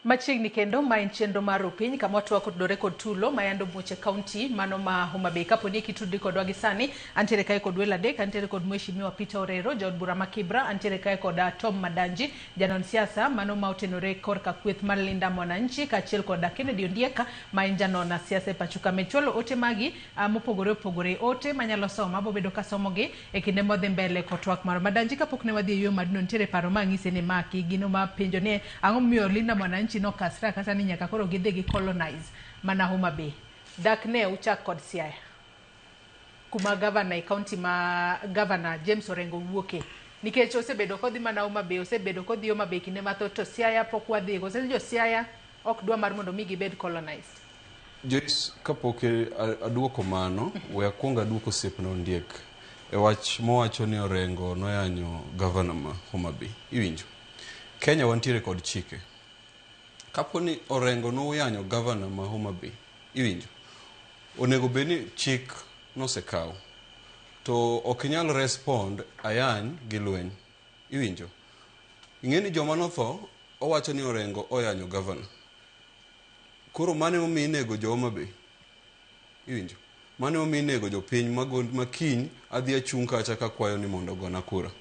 Machiegni kendo ma en chenro mar Rupiny kama watwak otudore kod tulo ma yando muoch e kaunti mano ma Homa Bay. Kapo ni kitudri kodwa gi sani, antiere kae kod welo adek, antiere kod Mheshimiwa Peter Orero, jaod bura ma Kibra, antiere kae kod Tom Madanji, janon siasa mano ma otenore korka kweth mar Linda Mwananchi, kaachiel kod Kennedy Ondiek ma en janon siasa e pacho ka. Med chwalo ote magi mopogore opogore, ote manyalo somo abobedo kasomogi e kinde modhi mbele kod twak marwa. Madanji, kapok ne wadhi e yueyo maduong', nitiere paro ma ang'isi ni maki gino ma penjo ni ang'o momiyo Linda Mwananchi nokasre akasa ni nyaka koro gidhi gi colonize mana Homa Bay. Dak ne uchak kod Siaya kuma gavana e kaunti ma gavana James Orengo wuoke, nikech osebedo kodhi mana Homa Bay, osebedo kodhi Homa Bay kinde mathoth, to Siaya pok wadhi. Koso jo Siaya ok dwa mar mondo mi gibed colonized? Joyce, kapok aduoko mano, we akwong aduok osiepna Ondiek e wach mowacho ni Orengo noyanyo gavana ma Homa Bay. Iwinjo? Kenya wantiere kod chike. Kapo ni Orengo noyanyo gavana ma Homa Bay, iwinjo? Onego bed ni chik nosekaw. To ok inyal respond ayany gi lweny. Iwinjo? Ing'e ni joma notho, owacho ni Orengo oyanyo gavana. Koro mano emomiyo inego jo Homa Bay. Iwinjo? Mano emomiyo inego jopiny ma kiny adhi achung' kacha kakwayo ni mondo ogona kura.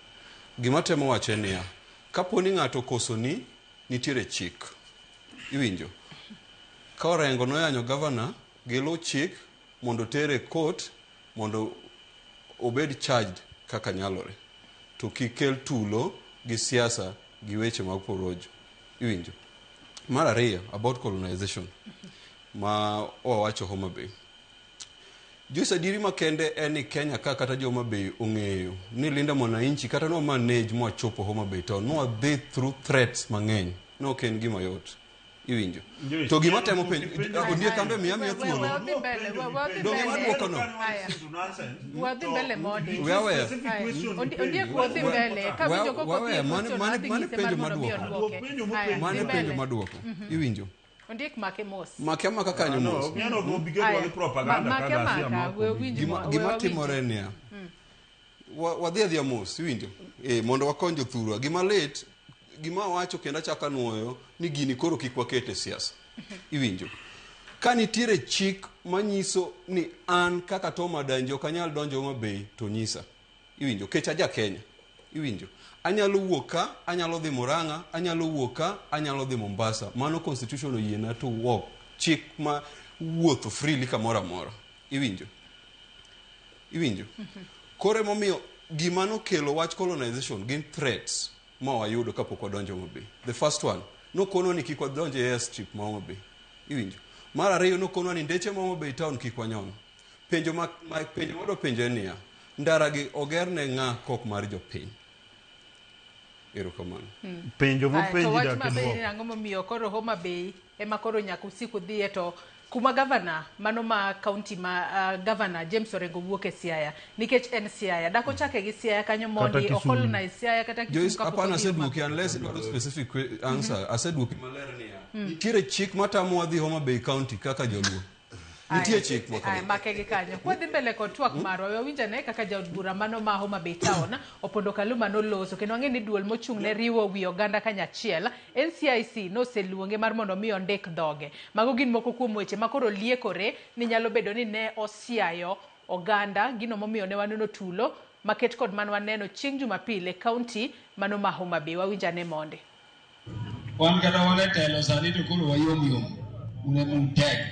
Gima temo wacho en niya, kapo ni ng'ato okosoni, nitiere chik. Iwinjo? Ka Orengo noyanyo gavana, giluw chik mondo otere e court mondo obed charged kaka nyalore. To kik kel tulo gi siasa gi weche mag porojo. Iwinjo? Mar ariyo, about colonization ma wawacho Homa Bay. Joyce, adieri makende en ni Kenya ka kata jo Homa Bay ong'eyo ni Linda Mwananchi kata nwa manage mwachopo Homa Bay town nwadhi through threats mang'eny, ne ok en gima yot. Iwinjo? Joyce, To gima temo penjo. Penjo Ondiek kambe miya thuolo. We wadhi mbele, we wadhi Donge mbele. wadwoko no? Aya. Wadhi mbele modi. We aweya. Aya. Ondiek wadhi mbele. Ka winjo kok odhi e question, Mane adhi mane nyise penjo mar mondo mi maduoko. odwoke. Penjo Aya, Mane dhi penjo mbele. maduoko. Iwinjo? Ondiek make mos. Make amaka kanyo No, mos. ok nyal ok obi ketwa Aya. gi propaganda Make ka ghasia amaka, moko. we winj we Gima wawinj. timore en niya, wadhi adhiya mos, iwinjo? Mondo wakony jothurwa. Gima lit, gima awacho kendo achako anuoyo ni gini koro kik waket e siasa. Iwinjo? Ka nitiere chik manyiso ni an kaka Tom Adanji ok anyal donjo Homa Bay to nyisa. Iwinjo? Kech aja Kenya. Iwinjo? Anyalo wuok ka, anyalo dhi Murang'a, anyalo wuok ka, anyalo dhi Mombasa. Mano constitution oyiena to walk. Chik ma wuotho freely kamoro amora. Iwinjo? Iwinjo? Koro emomiyo gima nokelo wach colonization gin threats ma wayudo kapok wadonjo Homa Bay. The first one, nokonwa ni kik wadonj e airstrip ma Homa Bay. Iwinjo? Mar ariyo, nokonwa ni ndeche ma Homa Bay town kik wanyon. Penjo ma penjo en niya, ndara gi oger ne ng'a kok mar jopiny? Erokamano. Penjo Aya, to mopenji wach dak maber ni idwoko. ang'o momiyo koro Homa Bay ema koro nyaka usik udhiye, to kuma gavana mano ma kaunti ma gavana James Orengo wuok e Siaya, nikech en Siaya dak ochake gi Siaya kanyo mondi Kata Kisumu. ocolonize Siaya kata Kisumu Joyce, kapok hapana, odhi Homa aseduoki Bay. unless idwaro specific answer. Aseduoki maler niya, nitiere chik matamowa dhi Homa Bay County kaka joluo. Nitie chik ma Aya, kama. Make gi kanyo. Kwadhi mbele kod twak marwa, we wawinj ane kaka jaod bura mano ma Homa Bay Town, Opondo Kaluma, noloso kendo wang'e ni duol mochung' ne riwo wi oganda kanyachiel, NCIC, noseluonge mar mondo mi ondik dhoge. Mago gin moko kuom weche ma koro liekore ni nyalo bedo ni ne osiayo oganda, gino momiyo ne waneno tulo maket kod mane waneno chieng' Jumapil e kaunti mano ma Homa Bay. Wawinj ane monde. Wan kata wan e telo sani to koro wayom yom, un ema utek.